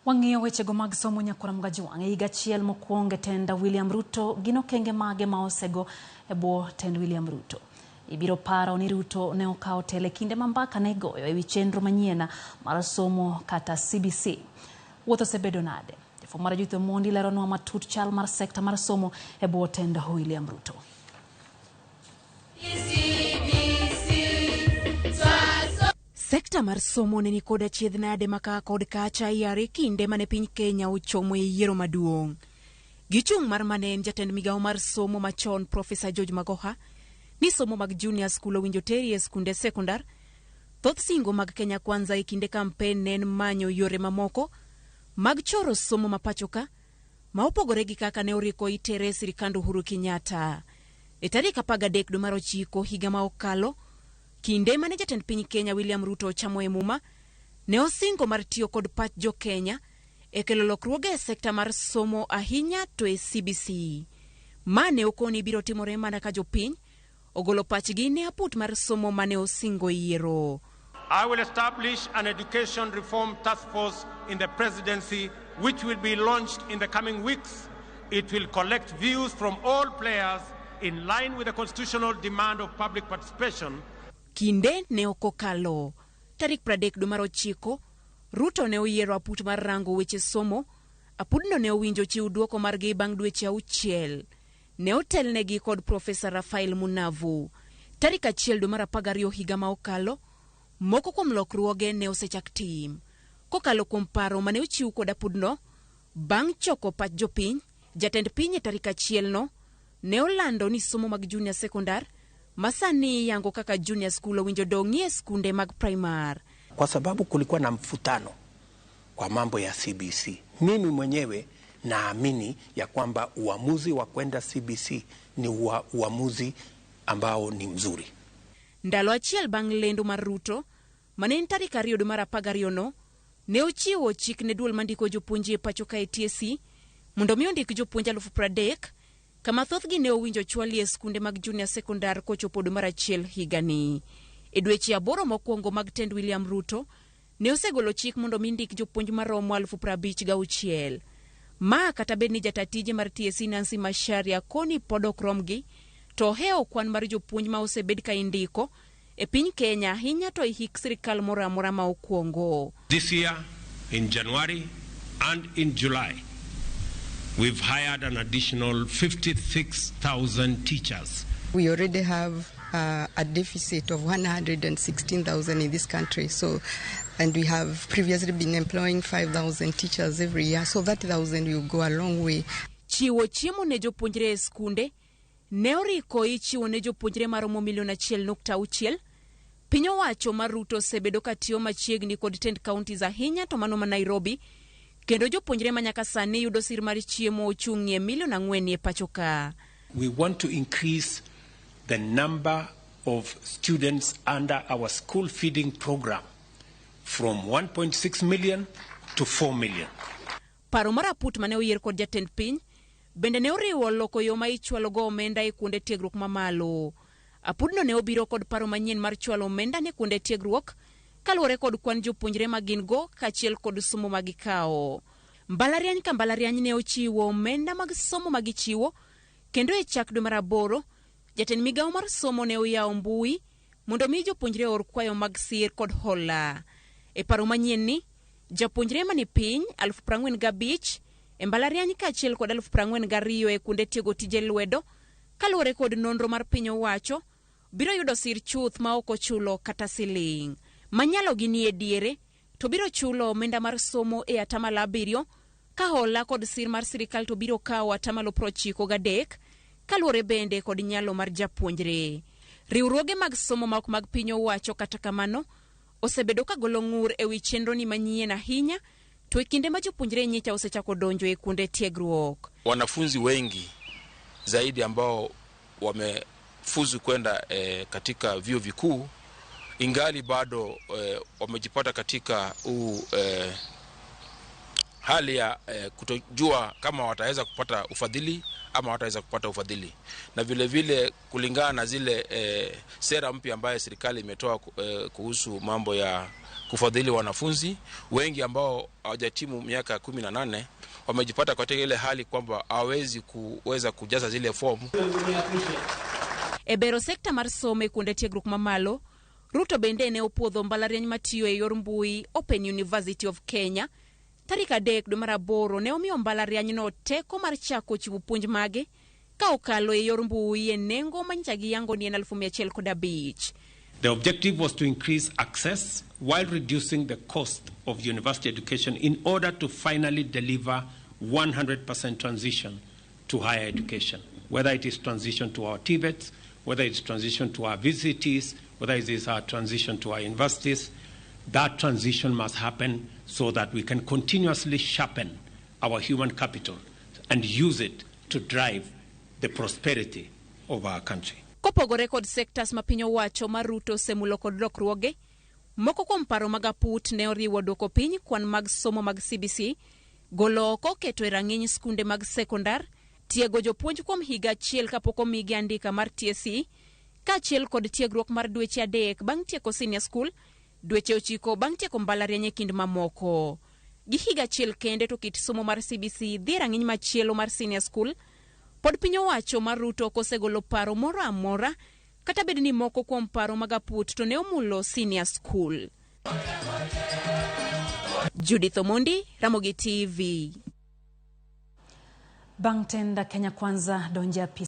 Wang'iyo wechego mag somo nyakora Mgajuang'. E higa achiel mokwongo e tend William Ruto, gin okenge mage ma osego e bwo tend William Ruto? Ibiro paro ni Ruto ne okawo telo e kinde ma mbaka ne igoyo e wi chenro manyien mar somo kata CBC. Wuoth osebedo nade? Jafwambo mar Judith Omondi leronwa matut chal mar sekta mar somo e bwo tend William Ruto. Sekta mar somo ne nikod achiedh nade ma kaa kod kacha yare kinde mane piny Kenya ochomo e yiero maduong'. Gichung' mar mane en jatend migawo mar somo machon Profesa George Magoha ni somo mag junior school owinjo teri e skunde sekondar. Thoth singo mag Kenya Kwanza e kinde kampen ne en manyo yore mamoko mag choro somo ma pacho ka ma opogore gi kaka ne oriko itere e sirikand Uhuru Kenyatta. E tarik 13 dwe mar ochiko higa ma okalo, kinde mane jatend piny Kenya William Ruto ochamo e muma, ne osingo mar tiyo kod pach jo Kenya e kelo lokruoge e sekta mar somo ahinya to e CBC. Ma ne okoni biro timore mana ka jopiny ogolo pachgi ne aput mar somo mane osingo yiero. I will establish an education reform task force in the presidency, which will be launched in the coming weeks. It will collect views from all players in line with the constitutional demand of public participation. Kinde ne ok okalo. Tarik 30 dwe mar ochiko, Ruto ne oyiero aput mar rango weche somo. Apudno ne owinjo chiw duoko margi bang' dweche auchiel. Ne otelnegi kod Profesa Rafael Munavu. Tarik 1 dwe mar 12 higa ma okalo, moko kuom lokruoge ne osechak tim. Kokalo kuom paro mane ochiw kod apudno, bang' choko pach jopiny, jatend piny e tarik achielno ne olando ni somo mag junior secondar ma sani iyango kaka junior school owinjo dong'ie skunde mag primar. Kwa sababu kulikuwa na mvutano kwa mambo ya CBC. Mimi mwenyewe naamini ya kwamba uamuzi wa kwenda CBC ni uamuzi ambao ni mzuri. Ndalo achiel bang' lendo mar Ruto, mane en tarik 2 dwe mar 12 no, ne ochiwo chik ne duol mandiko jopuonj e pacho ka e TSC mondo mi ondik jopuonj 30,000 kama thothgi ne owinjo chwali e skunde mag junior secondar kochopo dwe mar 1 higani. E dweche 8 mokwongo mag tend William Ruto, ne osegolo chik mondo mi ndik jopuonj maromo 56,000. Ma kata bed ni jata tije mar TSC Nancy Macharia koni pod ok romgi, to ohewo kwan mar jopuonj ma osebed ka indiko e piny Kenya ahinya to e hik sirikal moro amora ma okwongo. This year, in January and in July, we've hired an additional 56,000 teachers. We already have a deficit of 116,000 in this country. And we have previously been employing 5,000 teachers every year. So that 1,000 will go a long way. Chiwo chiemo ne jopuonjre e skunde ne oriko ichiwo ne jopuonjre maromo milion 1.6. Piny owacho mar Ruto osebedo ka tiyo machiegni kod tend counties ahinya to mano ma Nairobi, kendo jopuonjre ma nyaka sani yudo sir mar chiemo ochung'ie milion 4 e pacho ka. We want to increase the number of students under our school feeding program from 1.6 million to 4 million. Paro mar aput mane oyier kod jatend piny bende ne oriwo loko yo ma ichwalogo omenda e kuonde tiegruok mamalo. Apudno ne obiro kod paro manyien mar chwalo omenda ne kuonde tiegruok kaluwore kod kwan jopuonjre ma gin go kaachiel kod somo ma gikawo. Mbalariany ka mbalariany ne ochiwo omenda mag somo ma gichiwo, kendo e chak dwe mar 8 jatend migawo mar somo ne oyawo mbui mondo mi jopuonjre oor kwayo mag sir kod hola. E paro manyien ni, japuonjre mani piny 45,000 e mbalariany kaachiel kod 42,000 e kuonde tiego tije lwedo kaluwore kod nonro mar piny owacho biro yudo sir chuth ma ok ochulo kata siling'. Manyalo gi ni e diere to biro chulo omenda mar somo e atamalo 7 ka hola kod sir mar sirikal to biro kawo atamalo 93 kaluwore bende kod nyalo mar japuonjre. Riwruoge mag somo ma ok mag piny owacho kata kamano osebedo ka golo ng'ur e wi chenro ni manyien ahinya to e kinde ma jopuonjre nyicha osechako donjo e kuonde tiegruok. Wanafunzi wengi zaidi ambao wamefuzu kwenda katika vyuo vikuu ingali bado wamejipata katika hali ya kutojua kama wataweza kupata ufadhili ama wataweza kupata ufadhili. Na vile vile kulingana na zile sera mpya ambayo serikali imetoa kuhusu mambo ya kufadhili wanafunzi wengi ambao hawajatimu miaka 18 wamejipata katika ile hali kwamba hawawezi kuweza kujaza zile fomu. E bero sekta mar somo e kuonde tiegruok mamalo, Ruto bende ne opuodho mbalariany matiyo e yor mbui Open University of Kenya. Tarik 3 dwe mar 8 ne omiyo mbalarianyno teko mar chako chiwo puonj mage ka okalo e yor mbui e nengo manyicha giyango ni en 1,105. The objective was to increase access while reducing the cost of university education in order to finally deliver 100% transition to higher education, whether it is transition to our TVETs, whether it's transition to our VCTs, whether it is our transition to our universities. That transition must happen so that we can continuously sharpen our human capital and use it to drive the prosperity of our country. Kopogore kod sectors ma piny owacho ma Ruto osemulo kod lokruoge, moko kuom paro mag aput ne oriwo duoko piny kwan mag somo mag CBC, golo oko keto e rang'iny skunde mag sekondar, tiego jopuonj kuom higa achiel kapok omigi andika mar TSC, kaachiel kod tiegruok mar dweche 3 bang' tieko senior school, dweche 9 bang' tieko mbalariany e kind mamoko. Gi higa achiel kende to kit somo mar CBC dhi e rang'iny machielo mar senior school, pod piny owacho mar Ruto ok osegolo paro moro amora kata bed ni moko kuom paro mag aput to ne omulo senior school. Judith Omondi, Ramogi TV. Bang' tenda Kenya Kwanza donjo e apis.